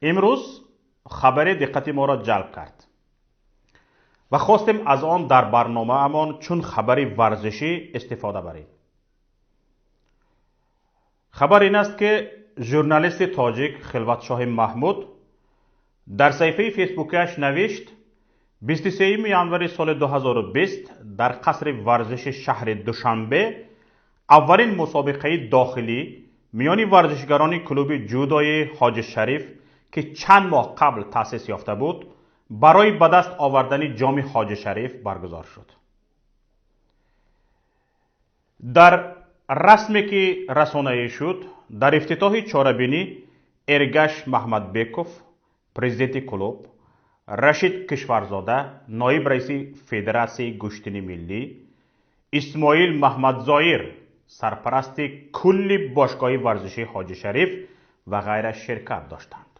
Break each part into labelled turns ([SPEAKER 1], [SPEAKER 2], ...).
[SPEAKER 1] Имрӯз хабаре диққати моро ҷалб кард ва хостем аз он дар барномаамон чун хабари варзишӣ истифода барем. Хабар ин аст, ки журналисти тоҷик Хилватшоҳи Маҳмуд дар саҳифаи фейсбукиаш навишт: 23 январи соли 2020 дар қасри варзиши шаҳри Душанбе аввалин мусобиқаи дохилӣ миёни варзишгарони клуби ҷудои Ҳоҷи Шариф, ки чанд моҳ қабл таъсис ёфта буд, барои ба даст овардани ҷоми Ҳоҷи Шариф баргузор шуд. Дар расме ки расонаӣ шуд, дар ифтитоҳи чорабинӣ Эргаш Маҳмадбеков, президенти клуб, Рашид Кишварзода, ноиб раиси Федератсияи гӯштини миллӣ, Исмоил Маҳмадзоир, сарпарасти кулли бошгоҳи варзишии Ҳоҷи Шариф ва ғайра ширкат доштанд.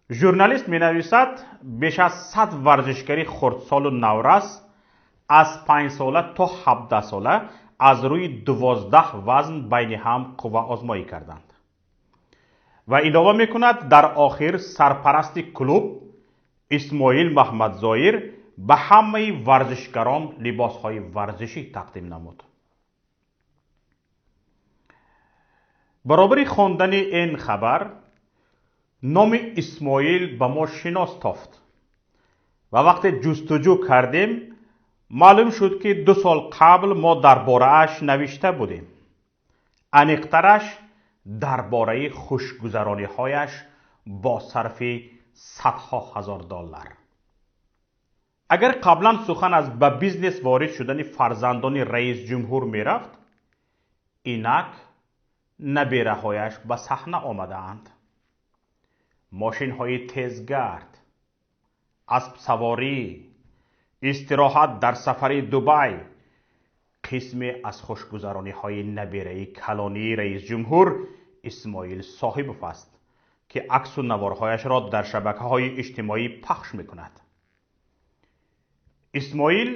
[SPEAKER 1] Журналист менависад, беш аз 100 варзишгари хурдсолу наврас аз 5сола то 17сола аз рӯи 12 вазн байни ҳам қувваозмоӣ карданд. Ва илова мекунад, дар охир сарпарасти клуб Исмоил Маҳмадзоир ба ҳамаи варзишгарон либосҳои варзишӣ тақдим намуд. Баробари хондани ин хабар номи Исмоил ба мо шинос тофт ва вақте ҷустуҷӯ кардем, маълум шуд, ки 2 сол қабл мо дар борааш навишта будем. Аниқтараш дар бораи хушгузарониҳояш бо сарфи садҳо ҳазор доллар. Агар қаблан сухан аз ба бизнес ворид шудани фарзандони раисҷумҳур мерафт, инак набераҳояш ба саҳна омадаанд. Мошинҳои тезгард, аспсаворӣ, истироҳат дар сафари Дубай қисме аз хушгузарониҳои набераи калонии раисҷумҳур Исмоил Соҳибов аст, ки аксу наворҳояшро дар шабакаҳои иҷтимоӣ пахш мекунад. Исмоил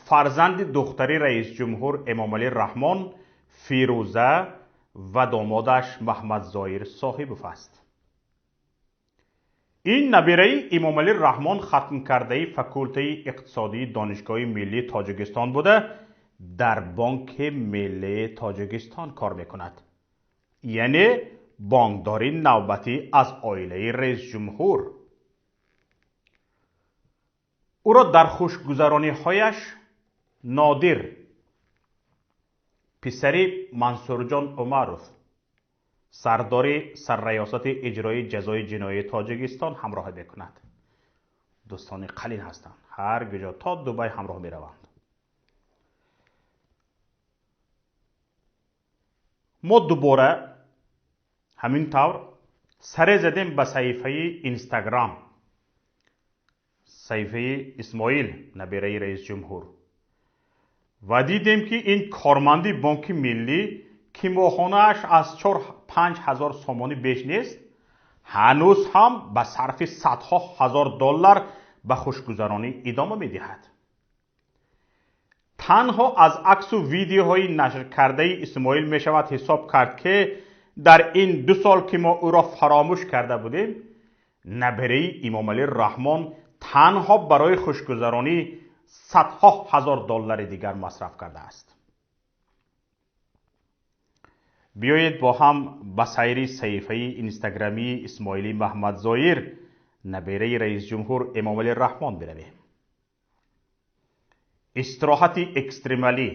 [SPEAKER 1] фарзанди духтари раисҷумҳур Эмомалӣ Раҳмон, Фирӯза ва домодаш Маҳмадзоир Соҳибов аст. Ин набераи Эмомалӣ Раҳмон хатмкардаи факултаи иқтисодии Донишгоҳи миллии Тоҷикистон буда, дар Бонки миллии Тоҷикистон кор мекунад. Яъне бонкдори навбатӣ аз оилаи раисҷумҳур. Ӯро дар хушгузарониҳояш Нодир, писари Мансурҷон Умаров, сардори сарраёсати иҷрои ҷазои ҷиноии Тоҷикистон ҳамроҳӣ мекунад. Дӯстони қалин ҳастанд, ҳар куҷо то Дубай ҳамроҳ мераванд. Мо дубора ҳамин тавр саре задем ба саҳифаи Инстаграм, саҳифаи Исмоил, набераи раисҷумҳур, ва дидем, ки ин корманди Бонки миллӣ, ки моҳонааш аз 4-5 ҳазор сомонӣ беш нест, ҳанӯз ҳам ба сарфи садҳо ҳазор доллар ба хушгузаронӣ идома медиҳад. Танҳо аз аксу видеоҳои нашркардаи Исмоил мешавад ҳисоб кард, ки дар ин 2 сол, ки мо ӯро фаромӯш карда будем, набераи Эмомалӣ Раҳмон танҳо барои хушгузаронӣ садҳо ҳазор доллари дигар масраф кардааст. Биёед бо ҳам ба сайри саҳифаи инстаграмии Исмоили Маҳмадзоир, набераи раисҷумҳур Эмомалӣ Раҳмон биравем. Истироҳати экстремалӣ.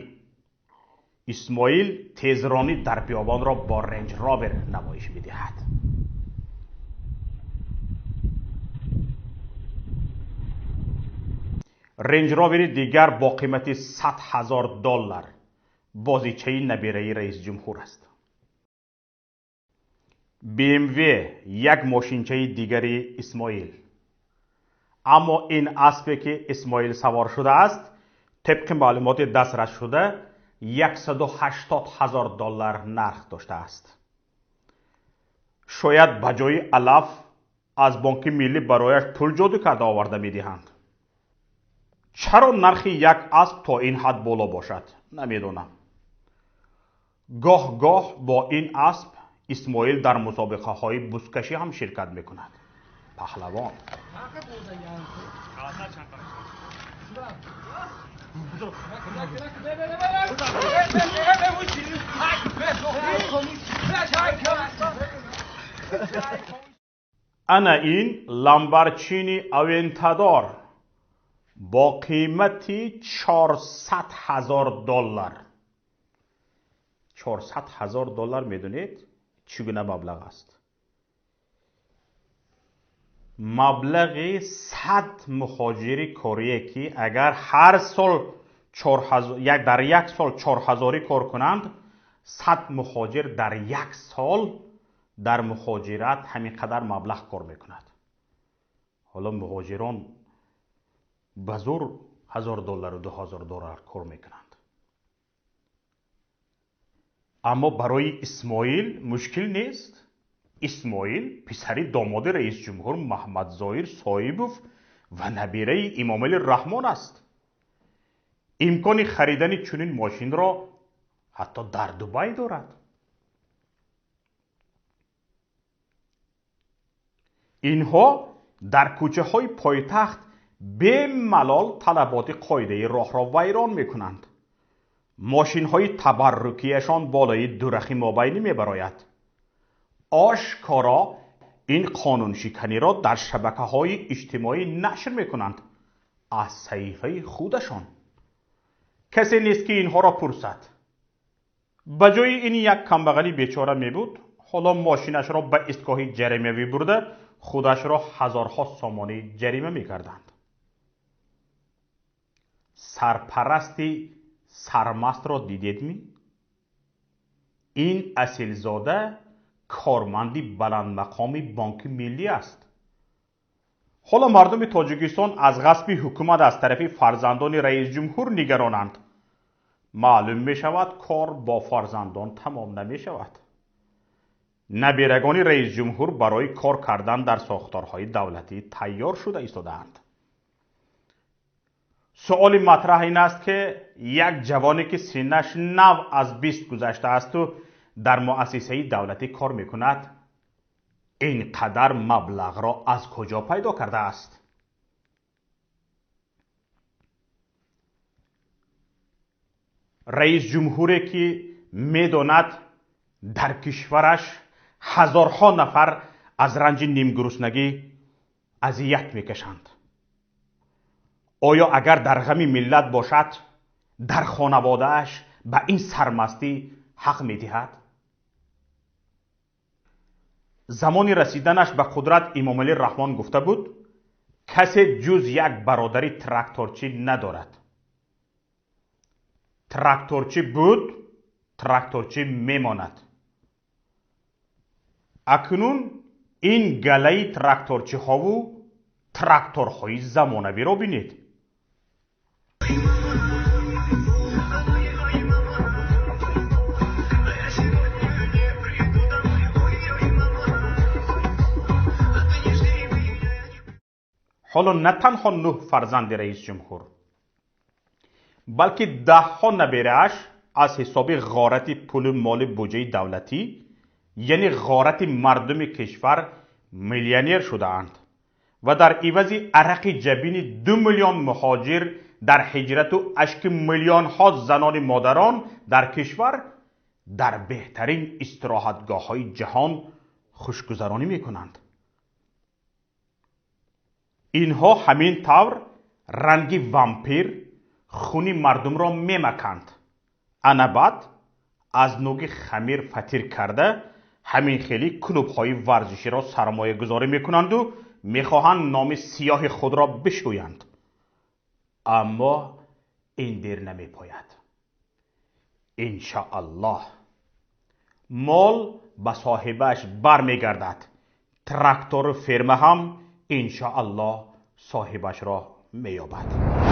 [SPEAKER 1] Исмоил тезронӣ дар биёбонро бо Рейндж Ровер намоиш медиҳад. Рейндж Ровери дигар бо қимати 100 ҳазор доллар бозичаи набераи раисҷумҳур аст. BMW як мошинчаи дигари Исмоил. Аммо ин аспе, ки Исмоил савор шудааст, тибқи маълумоти дастрасшуда 180 ҳазор доллар нарх доштааст. Шояд ба ҷои алаф аз Бонки миллӣ барояш пул ҷоду карда оварда медиҳанд. Чаро нархи як асп то ин ҳад боло бошад, намедонам. Гоҳ-гоҳ бо ин асп Исмоил дар мусобиқаҳои бузкашӣ ҳам ширкат мекунад. Паҳлавон. Ана ин Ламборҷини Авентадор бо қимати 400 000 доллар. 400 000 доллар медонед чӣ гуна маблағ аст? Маблағи 100 муҳоҷири корие ки агар ҳар сол дар як сол 4000 кор кунанд, 100 муҳоҷир дар як сол дар муҳоҷират ҳамин қадар маблағ кор мекунад. Ҳоло муҳоҷирон ба зур 1000 доллару 2000 доллар кор мекунанд. Аммо барои Исмоил мушкил нест. Исмоил писари домоди раисҷумҳур Маҳмадзоир Соибов ва набираи Имомали Раҳмон аст. Имкони харидани чунин мошинро ҳатто дар Дубай дорад. Инҳо дар кӯчаҳои пойтахт бемалол талаботи қоидаи роҳро вайрон мекунанд. Мошинҳои табаррукияшон болои дурахи мобайнӣ мебарояд. Ошкоро ин қонуншиканиро дар шабакаҳои иҷтимоӣ нашр мекунанд аз саҳифаи худашон. Касе нест ки инҳоро пурсад. Ба ҷои ин як камбағали бечора мебуд, ҳоло мошинашро ба истгоҳи ҷаримавӣ бурда худашро ҳазорҳо сомонӣ ҷарима мекарданд. Сарпарасти сармастро дидедмӣ? Ин асилзода корманди баландмақоми Бонки Миллӣ аст. Ҳоло мардуми Тоҷикистон аз ғасби ҳукумат аз тарафи фарзандони раисҷумҳур нигаронанд. Маълум мешавад, кор бо фарзандон тамом намешавад. Набирагони раисҷумҳур барои кор кардан дар сохторҳои давлатӣ тайёр шуда истодаанд. Суоли матраҳ ин аст ки як ҷавоне ки синнаш нав аз 20 гузаштаасту дар муассисаи давлатӣ кор мекунад, ин қадар маблағро аз куҷо пайдо кардааст? Раисҷумҳуре ки медонад дар кишвараш ҳазорҳо нафар аз ранҷи нимгуруснагӣ азият мекашанд. Оё агар дар ғами миллат бошад, дар хонаводааш ба ин сармастӣ ҳақ медиҳад? Замони расиданаш ба қудрат Имомалӣ Раҳмон гуфта буд, касе ҷуз як бародари тракторчӣ надорад. Тракторчӣ буд, тракторчӣ мемонад. Акнун ин галаи тракторчиҳову тракторҳои замонавиро бинед. Ҳоло на танҳо 9 фарзанди раисҷумҳур, балки даҳҳо наберааш аз ҳисоби ғорати пулу моли буҷаи давлатӣ, яъне ғорати мардуми кишвар, миллионер шудаанд ва дар ивази арақи ҷабини 2 миллион муҳоҷир дар ҳиҷрату ашки миллионҳо занони модарон дар кишвар дар беҳтарин истироҳатгоҳҳои ҷаҳон хушгузаронӣ мекунанд. Инҳо ҳамин тавр ранги вампир хуни мардумро мемаканд. Ана баъд аз нуги хамир фатир карда ҳамин хели клубҳои варзиширо сармоягузорӣ мекунанду мехоҳанд номи сиёҳи худро бишӯянд. Аммо ин дер намепояд. Иншааллоҳ мол ба соҳибаш бармегардад. Трактору ферма ҳам иншааллоҳ соҳибашро меёбад.